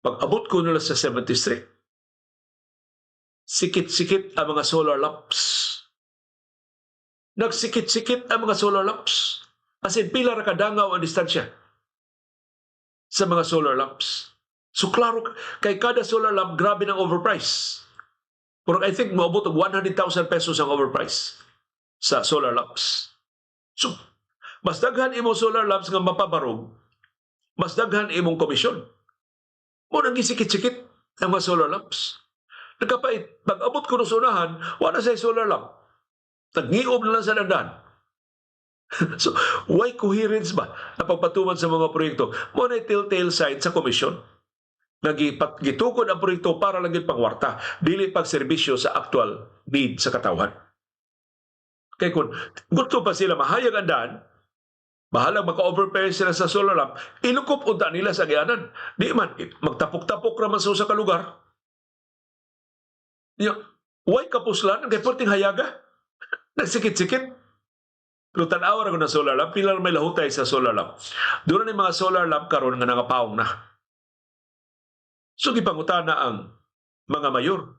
Pag abot ko nila sa 7th District, sikit-sikit ang mga solar lamps. Nagsikit-sikit ang mga solar lamps. As in, pila ra kadangaw ang distansya sa mga solar lamps. So klaro, kay kada solar lamp, grabe ng overprice. Pero I think moabot og 100,000 pesos ang overprice sa solar lamps. So, mas daghan imong solar lamps nga mapabarog, mas daghan imong komisyon. Mao nang gisikit-sikit ang mga solar lamps. Nagkapait, pag abot ko sa unahan, wala sa solar lamp. Nagniob na lang sa dandan. So, why coherence ba na pagpatuman sa mga proyekto? Mao na telltale sign sa komisyon. Nagipat gitukod ang proyekto para lang gyud pangwarta, dili pagserbisyo sa actual need sa katawhan. Kay kung gusto pa sila mahayag ang daan, bahalag maka-overpay sila sa solar lamp, ilukop unta nila sa agianan. Di man, magtapok-tapok raman sa usa ka lugar. Ya, why kapuslan? Kay perting hayaga. Nagsikit-sikit. Pero tan-awa ra ko ng solar lamp, pila may lahutay sa solar lamp. Doon na mga solar lamp karon nga nangapawong na. So gipangutana ang mga mayor.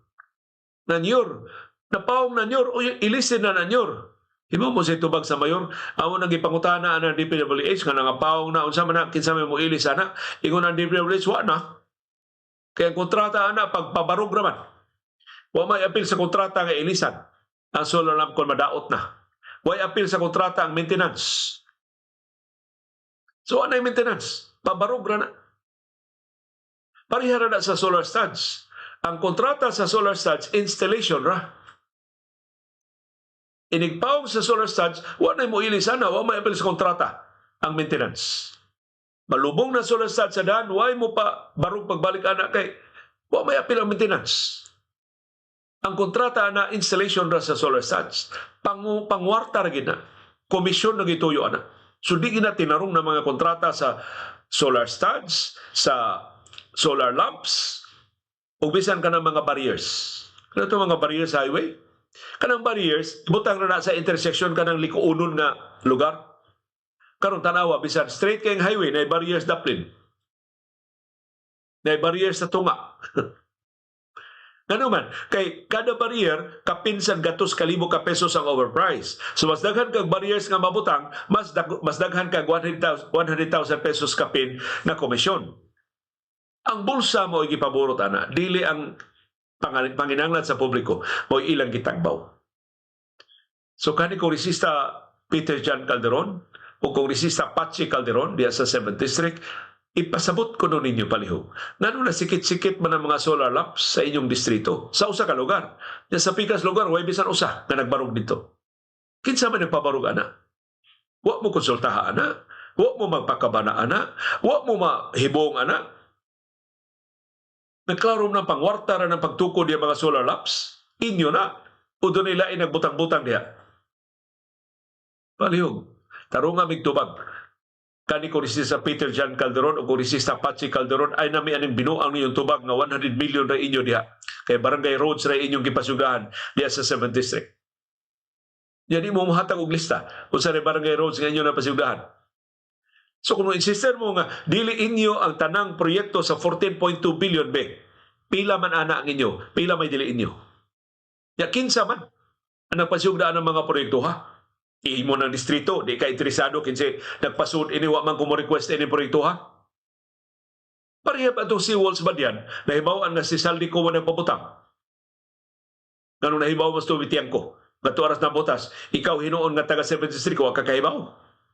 Nanyor, napawong nanyor, o ilisin na nanyor. Himo mo sa tubag sa mayor, amo nang gipangutana ang DPWH nga nangapawong na, unsa man na, kinsa may mo ilis ana, ingon ang DPWH, wa na. Kaya ang kontrata ana pagpabarog raman. Wa may apil sa kontrata nga ilisan ang solar lamp kung madaot na. Way apil sa kontrata ang maintenance. So ano yung maintenance? Pabarog ra na. Pareha ra na sa solar studs. Ang kontrata sa solar studs, installation ra. Inigpawong sa solar studs, wa na mo ilis ana, wa may apil sa kontrata ang maintenance. Malubong na solar studs sa daan, why mo pa barog pagbalik ana kay wa may apil ang maintenance. Ang kontrata na installation ra sa solar studs. Pangwarta ra gid na. Komisyon na gituyo ana. So di gina tinarong na mga kontrata sa solar studs, sa solar lamps, ug bisan kanang mga barriers. Kana to mga barriers sa highway? Kanang barriers, butang ra na sa intersection kanang likuunon nga lugar. Karon tanawa bisan straight kayong highway na barriers daplin. Na barriers sa tunga. Ngano man, kay kada barrier kapinsan gatos kalibo ka pesos ang overprice. So mas daghan kag barriers nga mabutang, mas daghan kag 100,000 100,000 pesos kapin na komisyon. Ang bulsa mo gipaborot ana, dili ang panginanglan sa publiko mo ilang gitagbaw. So kani Kongresista Peter John Calderon o Kongresista Pachi Calderon diya sa 7th District, ipasabot ko ninyo palihog. Ngano na sikit-sikit man ang mga solar lamps sa inyong distrito, sa usa ka lugar. Diya sa pikas lugar, way bisan usa nga nagbarog dito. Kinsa man nagpabarog ana? Wa mo konsultaha ana? Wa mo magpakabana ana? Wa mo mahibong ana? Nagklaro ng pangwarta ra ng pagtukod yung mga solar lamps? Inyo na. O doon nila ay nagbutang-butang diha. Palihog. Tarunga mig tubag. Kani Kongresista Peter John Calderon o Kongresista Pachi Calderon ay nami aning binuang ninyong tubag nga 100 million ra inyo diha. Kay barangay roads ra inyong gipasugahan diha sa 7th District. Yan mo mohatag og lista kung sa barangay roads nga inyo napasugahan. So kung insister mo nga dili inyo ang tanang proyekto sa 14.2 billion be, pila man ana ang inyo, pila may dili inyo. Ya kinsa man ang nagpasugdaan ng mga proyekto ha? Imo ng distrito, di ka interesado kinsa nagpasud ini, wa man ko mo request ini proyekto ha? Pareha pa itong seawalls ba diyan? Nahibaw nga si Zaldy Co mo nagpabutang. Nganong nahibaw mas tubitiyan ko? Nga aras na botas, ikaw hinuon nga taga 7th District, wa ka kahibaw.